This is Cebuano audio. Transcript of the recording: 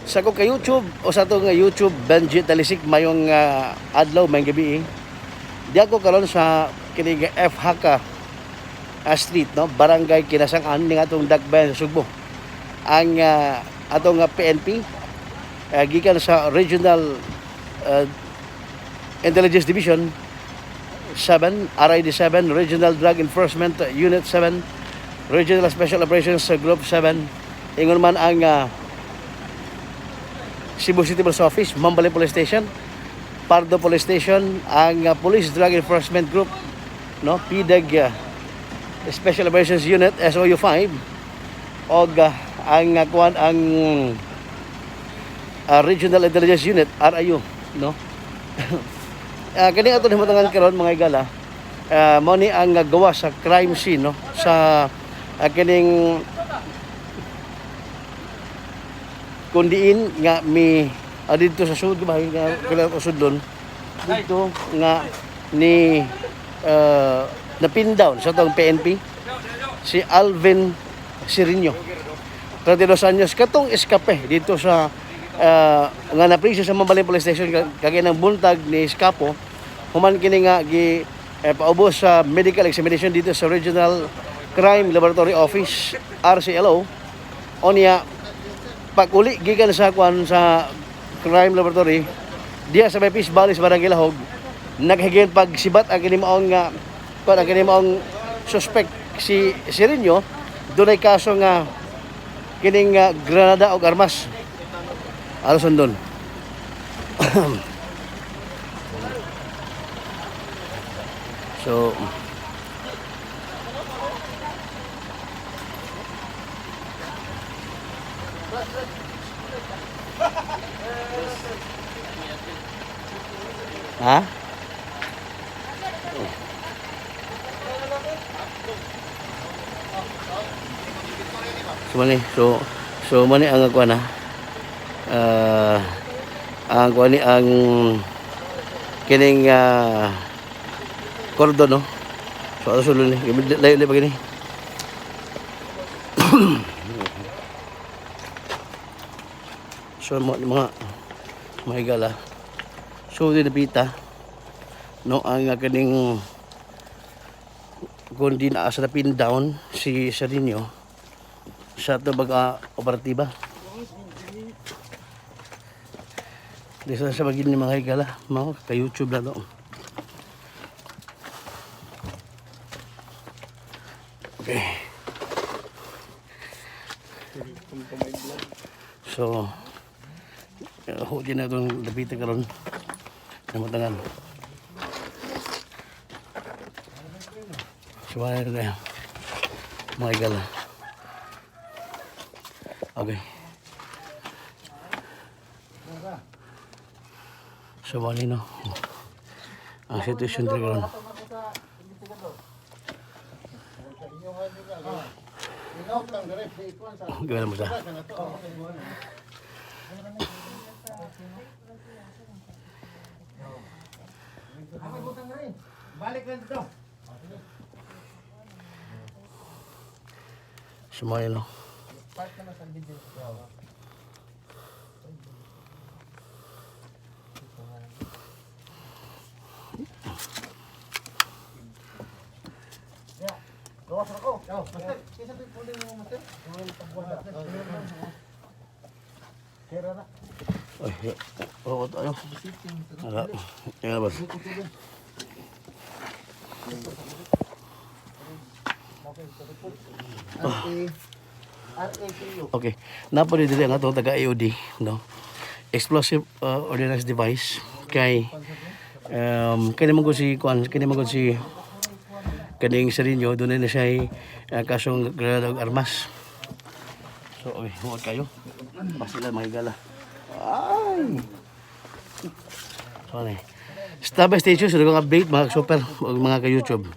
Sa ko ka YouTube o sa atong YouTube Benji Talisik, mayong adlaw, mayong gabi eh. Di ako karon sa kining F Haka Street, no, Barangay Kinasangan ning atong Dakbayan sa Sugbo. Ang atong PNP gikan sa Regional Intelligence Division 7, RID 7, Regional Drug Enforcement Unit 7, Regional Special Operations Group 7. Ingon man ang Cebu City Police Office, Mambalin Police Station, Pardo Police Station, ang Police Drug Enforcement Group, no, PDEG Special Operations Unit SOU 5 og ang kuan ang Regional Intelligence Unit RIU, no. Kani ato himutangan karon, mga higala, mao ni ang gawa sa crime scene, no, sa kining kundiin nga mi didto sa sud ba nga kailangan ko sudlon didto nga ni na pin down sa atong PNP si Alvin Sirinio, 32 anyos, katong eskape dito sa nga napriso sa Mambalin Police Station kagaya ng buntag ni Escapo human kini nga gi paubos sa medical examination dito sa Regional Crime Laboratory Office, RCLO. Onya pag uli gikan sa kwan sa crime laboratory diya sa may Peace Valley sa Barangay Lahog, naghigin pagsibat ang kini maong nga kwan, ang kini maong suspect si Sirinyo, dunay kaso nga kining granada og armas. Aros sundon. So ha? So mani, so mani ang kuan na. Ang kuan ni ang kining cordon, no. So ato sulod ni, layo layo pa gini. So mga mga higala. So di napita no ang kining kung di na sa pin down si Serino sa ato baga operatiba. Di sa bagin ni mga higala, mga ka YouTube na to. Okay. So, hudi na itong lapita karon. Namatangan. So, wala na tayo. Mga higala. Okay. So, wala no. Ang sitwasyon dito karon. Gawin mo sa. Balik lang dito. Sumaya no. Gawas ako. Master, kisa to pulin mo, master. Kera na. Ay, oo, tayo. Wala. Yan ba? R-A-T-U. Okay. Napoli dili ang atong taga AOD, no? Explosive Ordnance Device kay kani man gud si kuan, kani man gud si kaning Serino, dunay na siya kasong granada og armas. So, okay, huwag kayo. Pasila mga higala. Ay! So, ano eh. Stop by station, so update mga super, o mga ka-YouTube.